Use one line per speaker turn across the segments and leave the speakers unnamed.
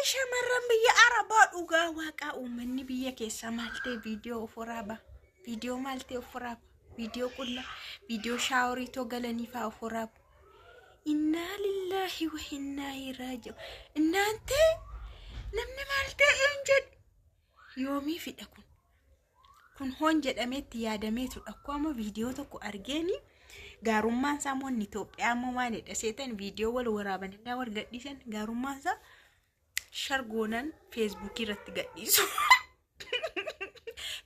Shamarran biyya Arabaa, dhugaa waaqaa, uummanni biyya keessaa maal ta'e? Viidiyoo of waraaba. Viidiyoo maal ta'e of waraaba? Viidiyoo qullaa, viidiyoo shaaworii too galanii fa'aa of waraabu. Innaa lillaahi wa innaa ilaihi. Innaantee namni maal ta'e hin jedhu. Yoomii fidha kun? Kun hoon jedhamee itti yaadameetudha. Akkuma amma viidiyoo tokko argeeni, gaarummaan isaa immoo inni Itoophiyaa immoo maalidha seetan, viidiyoo wal waraaban innaa wal gadhiisan, gaarummaan isaa shargoonan Feesbuukii irratti gadhiisu.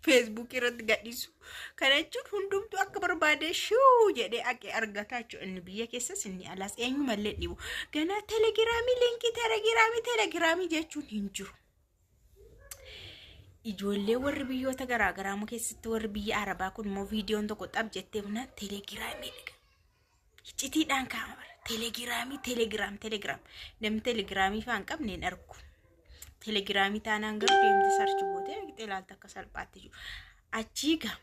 Feesbuukii irratti gadhiisu. Kana jechuun hundumtuu akka barbaade shuu jedhee aqee argataa jechuudha. Inni biyya keessas inni alaas eenyumallee dhibu. Ganaa Telegiraamii, liinkii Telegiraamii, Telegiraamii jechuun hin jiru. Ijoollee warri biyyoota garaagaraa immoo, keessatti warri biyya Arabaa kun immoo, viidiyoon tokko xab jettee bunaan Telegiraamii dhiqa. Iccitiidhaan kaa'ama bara. Telegiraamii, Telegiraam, Telegiraam. Namni Telegiraamii fa'aa hin qabne hin argu. Telegiraamii taanaan garuu deemte search gootee dhaqxee ilaalta akka salphaatti jiru. Achii gaa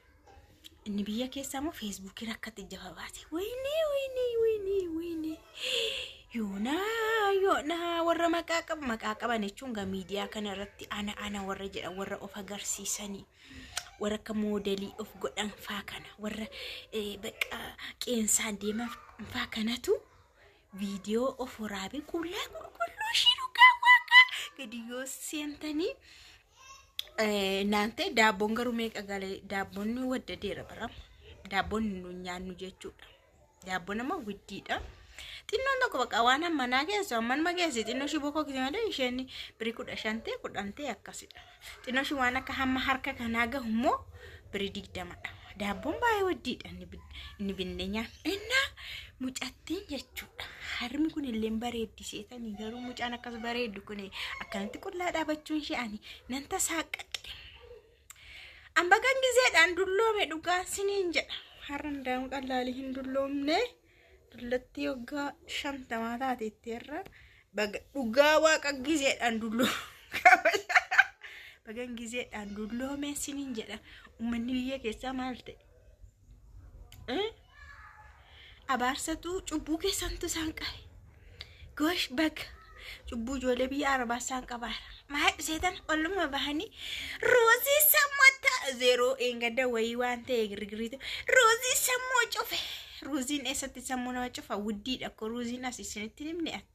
inni biyya keessaa immoo Feesbuukii rakkatti jafa baase. Wayinee, wayinee, wayinee, wayinee. Yoonaa, yoonaa, warra maqaa qabu, maqaa qaban jechuun gaa miidiyaa kana irratti ana ana warra jedhan, warra of agarsiisanii, warra akka moodelii of godhan faa kana, warra bakka qeensaan deeman faa kanatu viidiyoo of waraabee qullaa qulqulluu ishii, dhugaa waaqaa, gadi yoo seentanii naan ta'e. Daabboon garuu meeqa galee? Daabboon waddadeera bara, daabboon nu nyaannu jechuudha. Daabboon amma widdiidha. Xinnoon tokko bakka waan hammanaa geessu, hammanuma geessi, xinnoo ishii bokkoo kisi malee isheen birii 15 ta'e, 10 ta'e akkasidha. Xinnoo ishii waan akka hamma harka kanaa gahu immoo birii 20dha. Daabboon baay'ee widdiidha inni binnee nyaannu. Innaa mucattiin jechuudha. Harmi kun illee bareeddiseetanii, garuu mucaan akkas bareeddu kun akkanatti qullaa dhaabachuun ishee ani nan tasaaqqaqe. An bagan gizeedhaan dulloome, dhugaan siniin jedha. Har'a ndaa'u qallaalii hin dulloomne. Dullatti waggaa 50 taate itti irra baga, dhugaa waaqa, gizeedhaan dulloome. Bagan gizeedhaan dulloome siniin jedha. Uummanni biyya keessaa maal ta'e? Abaarsatu cubbuu keessantu isaan qabe. Gosh, baga cubbuu ijoollee biyya Arabaa isaan qabaara. Maal seetan, olluma bahanii ruuzii sammoota zeeroo eengadda wayii waan ta'e girgiriitu ruuzii sammuu cufe. Ruuziin eessatti sammuu nama cufa? Wuddiidha ko ruuziin as isinitti himne ati.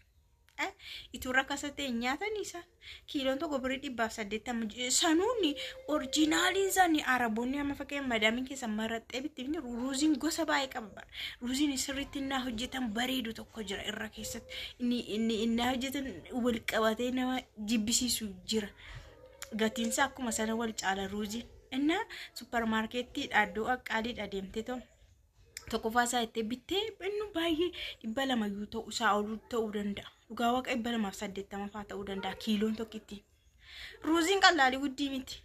Ituu rakkasa ta'e nyaatan isaan. Kiiloon tokko birii 180. Sanuun orjinaaliin isaanii Araboonni amma fakkeenya madaamiin keessa maraxxee bitti. Ruuziin gosa baay'ee qaba bara. Ruuziin sirriitti innaa hojjetan bareedu tokko jira, irra keessatti. Inni innaa hojjetan wal qabatee nama jibbisiisu jira. Gatiinsaa akkuma sana wal caala ruuziin. Innaa supparmaarkeettiidha, iddoo qaaliidha deemtee ta'u. Tokkoffaa isaa itti bittee inni baay'ee 200 iyyuu ta'uu isaa oluu ta'uu danda'a. Dhugaa waaqa, 280 fa'aa ta'uu danda'a kiiloon tokkitti. Ruuziin qallaalii wuddii miti.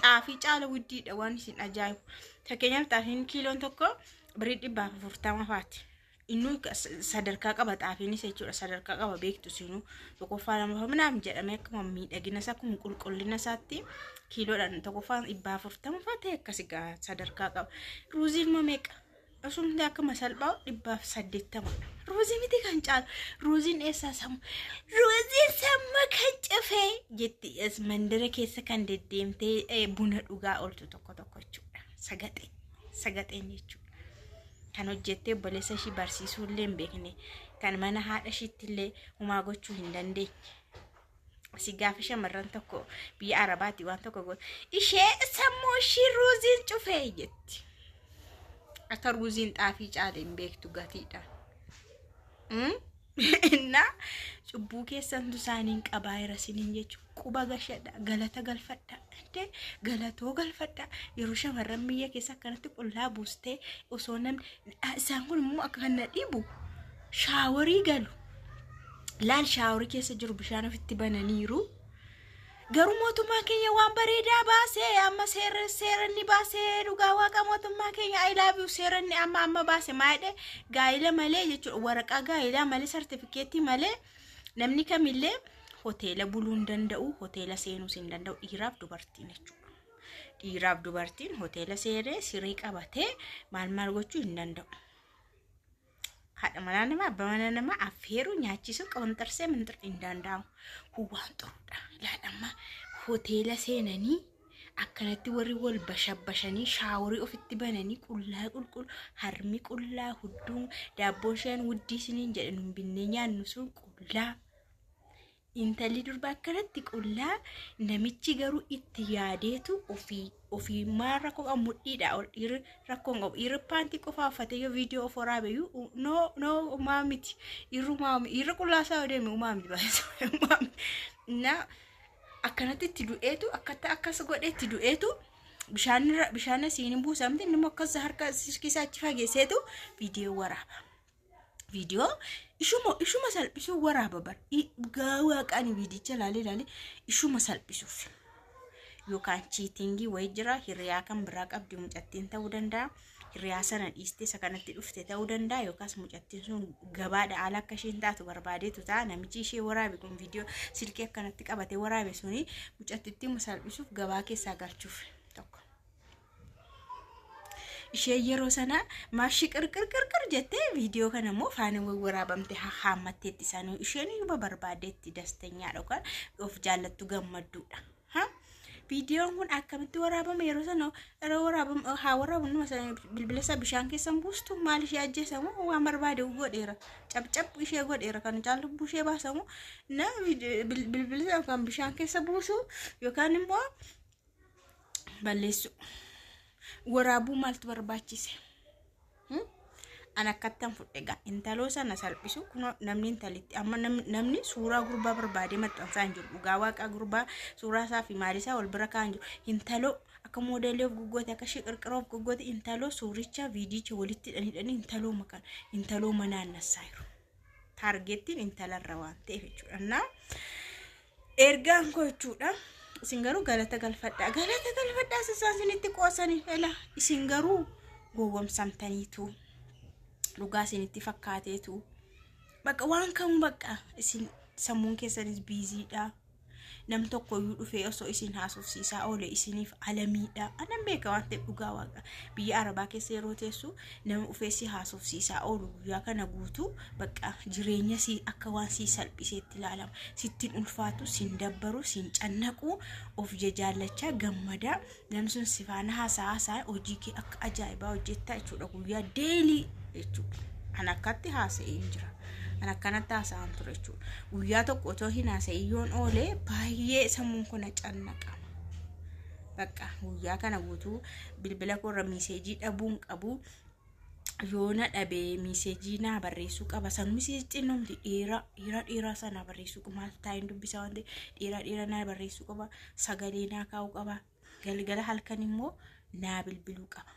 Xaafii caala wuddiidha waan isin ajaa'ibu. Fakkeenyaaf, xaafiin kiiloon tokko birii 140 fa'aati. Inni sadarkaa qaba xaafiinis jechuudha, sadarkaa qaba, beektu sinuu, tokkoffaa, lammaffaa minaan jedhamee, akkuma miidhagina isaa, akkuma qulqullina isaatti kiiloodhaan tokkoffaan 140 fa'aa ta'e akkas egaa sadarkaa qaba. Ruuziin immoo meeqa? Osumti akkuma salphaa 180. Ruuzii miti kan caalu. Ruuziin eessaa sammuu? Ruuziin sammuu kan cufee jetti as mandara keessa kan deddeemtee buna dhugaa ooltu tokko tokko jechuudha. Sagaxee sagaxeen jechuudha. Kan hojjettee obboleessa ishii barsiisuu illee hin beekne, kan mana haadha ishiitti illee humaa gochuu hin dandeenye. Si gaafa shamarran tokko biyya Arabaatti waan tokko goote, ishee sammuu ishii ruuziin cufee jetti. Akka ruuziin xaafii caale hin beektu gatiidhaan. Innaa cubbuu keessantu isaaniin qabaa jira isiniin jechuudha. Quba gashadha, galata galfadha, indee galatoo galfadha. Yeroo shamarran biyya keessa akkanatti qullaa buustee osoo namni isaan kun immoo akka kan na dhibu shaaworii galu. Laal, shaaworii keessa jiru, bishaan ofitti bananiiru. Garuu mootummaan keenya waan bareedaa baasee, amma seera seeranni baasee, dhugaa waaqa, mootummaa keenya, I love you. Seeranni amma amma baase maa jedhe? Gaa'ila malee jechuudha, waraqaa gaa'ilaa malee, sartifikeettii malee namni kamillee hoteela buluu hin danda'u, hoteela seenuus hin danda'u, dhiiraaf dubartiin jechuudha. Dhiiraaf dubartiin hoteela seenee siree qabatee maal maal gochuu hin danda'u. Haadha manaa namaa, abbaa manaa namaa affeeruu, nyaachisuu, qabanxarsee minxir hin danda'amu. Kun waan xuruudha. Ilaali, hoteela seenanii akkanatti warri wal bashabbashanii, shaaworii ofitti bananii, qullaa qulqullu, harmi qullaa, hudduun daabboo isheen wuddii isiniin jedhan hin binnee nyaannu sun qullaa. Intalli durba akkanatti qullaa, namichi garuu itti yaadeetu ofii ofii maal rakkoo qabu? Mudhiidha ol dhiirri rakkoo hin qabu. Dhiirri paantii qofaa uffatee yoo viidiyoo of waraabeyyuu no, no, umaa miti. Dhiirri umaa miti. Dhiirri qullaa isaa yoo deeme umaa miti, baay'ee umaa miti. Na akkanatti itti du'eetu, akkatti akkas godhee itti du'eetu, bishaan irra bishaan asiin hin buusamte, inni immoo akkas harka isaa achi fageesseetu viidiyoo waraaba. Viidiyoo ishuma salphisuu waraaba bar. Gaa waaqaan viidicha ilaalee ilaalee ishuma salphisuuf. Yookaan cheating wayii jira, hiriyaa kan biraa qabdi mucattiin ta'uu danda'a. Hiriyaa sana dhiistee isa kanatti dhufte ta'uu danda'a, yookaas mucattiin sun gabaadha haala akka isheen taatu barbaadeetu ta'a. Namichi ishee waraabe kun, viidiyoo silkii akkanatti qabatee waraabe suni, mucattittii salphisuuf gabaa keessaa galchuuf tokko. Ishee yeroo sana maashi qirqirqirqir jettee viidiyoo kana immoo faana waraabamte haammatteetti isaanii isheen iyyuu barbaadeetti dastanyaadha yookaan of jaallattu gammadduudha. Viidiyoon kun akkamitti waraabame? Yeroo sana yeroo waraabamu haa waraabu, nama sana bilbila isaa bishaan keessan buustu maal ishee ajjeesamu? Waan barbaade godheera, cabcab ishee godheera, kan caalu ishee baasamu na bilbila isaa yookaan bishaan keessa buusu yookaan immoo balleessu. Waraabuu maaltu barbaachise? An akkattan fudhe gaa intaloo sana salphisu. Kunoo namni intalitti amma namni suuraa gurbaa barbaadee maxxansaa hin jiru. Dhugaa waaqaa, gurbaa suuraa isaa fi maalisaa wal bira kaa'an jiru. Intaloo akka moodeelii of goggoote, akka shiqirqiroo of goggoote, intaloo suuricha viidiyicha walitti hidhanii intaloo makan intaloo manaannassaa jiru. Targetiin intalarra waan ta'eef jechuudha. Naa ergaan koo jechuudha. Isin garuu galata galfadhaa. Galata galfadhaa isaan isinitti qoosanii fela. Isin garuu gowwomsamtaniitu. Dhugaa isinitti fakkaateetu. Bakka waan kamuu bakka isin sammuun keessanis busydha. Nam tokko iyyuu dhufee osoo isin haasofsiisaa oole isiniif alamiidha. Anan beeka waan ta'eef, dhugaa waaqa. Biyya Arabaa keessa yeroo teessu nama dhufee si haasofsiisaa oolu guyyaa kana guutuu, bakka jireenya si akka waan si salphiseetti ilaalama. Sittiin ulfaatu, sin dabbaru, sin cannaqu, of jajaallachaa gammadaa namni sun si faana haasaa haasaa hojii kee akka ajaa'ibaa hojjettaa jechuudha, guyyaa daily jechuudha. An akkatti haasa'ee hin jira. An akkanatti haasa'an ture jechuudha. Guyyaa tokko otoo hin haasa'in yoon oole baay'ee sammuun kun na cannaqama. Bakka guyyaa kana guutuu bilbila koorra message dhabuun qabu. Yoo na dhabee message naa barreessuu qaba. San message xinnoomti dheeraa dheeraa dheeraa sana barreessuu qaba. Maal taa'een dubbisa waan ta'eef dheeraa dheeraa naa barreessuu qaba. Sagalee naa kaa'uu qaba. Galgala halkan immoo naa bilbiluu qaba.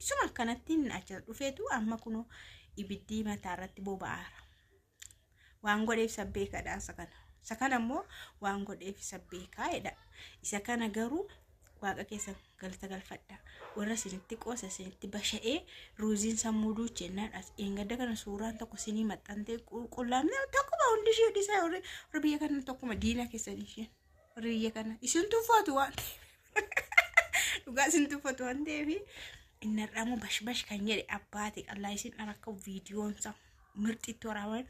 Isuma akkanatti achi dhufeetu amma kunoo ibiddi mataa irratti boba'aara. Waan godheef isa beekadha isa kana. Isa kana immoo waan godheef isa beekaa jedha. Isa kana garuu waaqa keessan galata galfadha. Warra isinitti qoosa, isinitti basha'ee ruuziin sammuu duuchennaan as eengadda kana suuraan tokko isinii maxxantee qulqullaa'amne tokkuma, hundi ishee dhiisaa, warri biyya kana tokkuma, diina keessan isheen, warri biyya kana isin tuffatu waan ta'eef, dhugaa isin tuffatu waan ta'eef, inni har'amoo bashbash kan jedhe abbaate qallaa isin akka viidiyoon isaa mirxitti waraabame,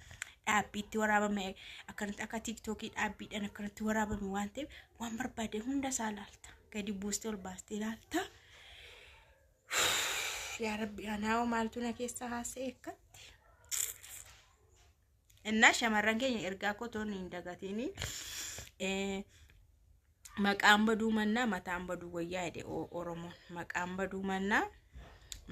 dhaabbiitti waraabame, akkanatti akka TikTokii dhaabbiidhaan akkanatti waraabame waan ta'eef, waan barbaade hunda isaa laalta, gadi buustee ol baastee ilaalta. Yaa Rabbi, anaa maaltu na keessa haasa'e akkatti? Innaa shamarran keenya, ergaa kotoon hin dagatini. Maqaan baduu mannaa mataan baduu wayyaa jedhe Oromoon. Maqaan baduu mannaa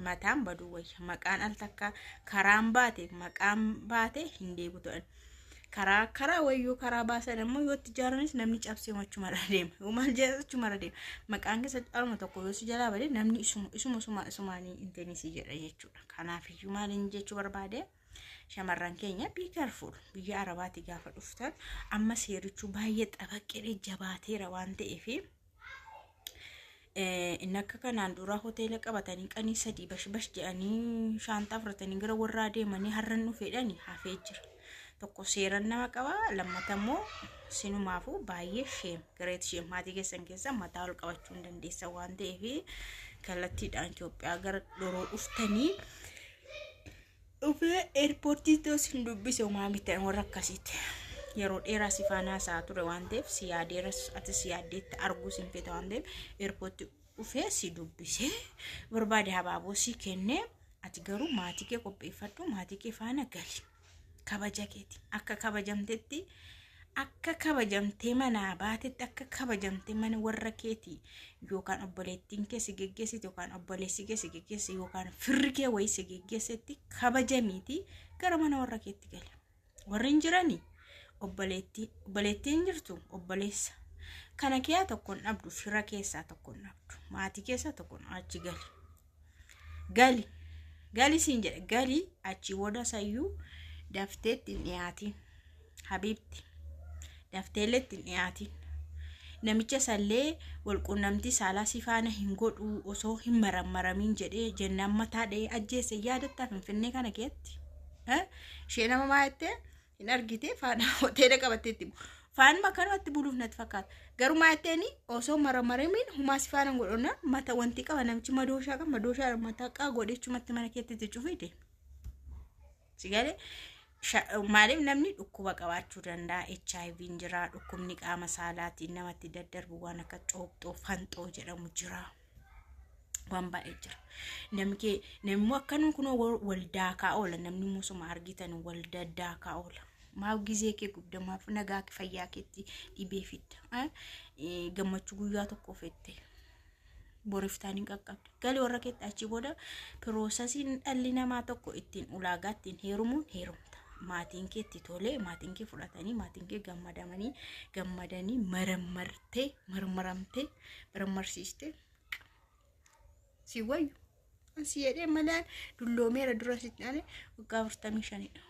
mataan baduu wayya. Maqaan al takka karaan baate, maqaan baate hin deebi'u ta'an. Karaa karaa wayyoo karaa baasan immoo yoo itti ijaaranis namni cabsee achumarra deema. Yoo maal jedhas achumarra deema. Maqaan keessa aluma tokko yoo si jalaa bade, namni isuma isuma isuma isumaanii intenisii jedha jechuudha. Kanaafiyyuu maaliin jechuu barbaade? Shamarran keenya, be careful. Biyya Arabaatti gaafa dhuftan amma seerichuu baay'ee xabaqee jabaateera waan ta'eef, inni akka kanaan dura hoteela qabatanii qanii 3 bashbash jedhanii shaantaa fudhatanii gara warraa deemanii har'an dhufeedhani hafee jira. Tokko seeran nama qaba, lammata immoo sinumaafuu baay'ee shame, great shame, maatii keessan keessa mataa ol qabachuu hin dandeessan waan ta'eef, kallattiidhaan Itoophiyaa gara dhoroo dhuftanii Dhufee eerpoortii sin dubbise homaa miti warra akkasiitti. Yeroo dheeraa si faana haasa'aa ture waan ta'eef si yaadeeras, ati si yaaddeetti arguu sin feeta waan ta'eef eerpoortii dhufee si dubbisee barbaade habaaboo si kennee, ati garuu maatii kee qopheeffadhu, maatii kee faana gali. Kabaja keeti. Akka kabajamtetti, akka kabajamtee manaa baatetti, akka kabajamtee mana warra keetii yookaan obboleettiin kee si geggeessite yookaan obboleessi kee si geggeesse yookaan firri kee wayii si geggeessetti kabajamiiti gara mana warra keetti gali. Warri hin jiranii obboleettii, obboleettiin jirtu, obboleessa. Kana keessaa tokko hin dhabdu, fira keessaa tokko hin dhabdu, maatii keessaa tokko hin, achi gali. Gali. Gali siin jedhe, gali. Achi booda sayyuu daftee itti hin dhiyaatin. Habiibti. Dafteellee itti hin dhiyaatin. Namicha sallee walquunnamtii saalaa si faana hin godhu osoo hin marammaramiin jedhee jennaan mataa dha'ee ajjeese, yaadattaa Finfinnee kana keessatti? Ishee nama maa jettee hin argite, faana hoteela qabatteetti. Faanuma akkanumatti buluuf natti fakkaata. Garuu maa jetteeni, osoo marammaramiin humaa si faana hin godhonna mata wanti qaba namichi, madooshaa qaba, madooshaa mataa qaa godhechumatti mana keetti itti cufii deema. Si galee? Maaliif, namni dhukkuba qabaachuu danda'a. HIV jira, dhukkubni qaama saalaatiin namatti daddarbu waan akka coophxoo fanxoo jedhamu jira. Waan baay'ee jira. Namni kee namni immoo akkanuma kunoo wal daakaa oola. Namni immoo suma argitan wal daddaakaa oola. Maaf gizee kee gubda? Maaf nagaa fayyaa keetti dhibee fidda? Gammachuu guyyaa tokko fette. Boriftaan hin qaqqabde. Gali warra keetti. Achi booda processiin dhalli namaa tokko ittiin ulaagaa ittiin heerumuun heerumta. Maatiin kee itti tolee, maatiin kee fudhatanii, maatiin kee gammadamanii, gammadanii marammartee, marmaramtee, marmarsiistee si wayyu. Si jedhee malaan dulloomeera, dura sitti aane waggaa 45dha.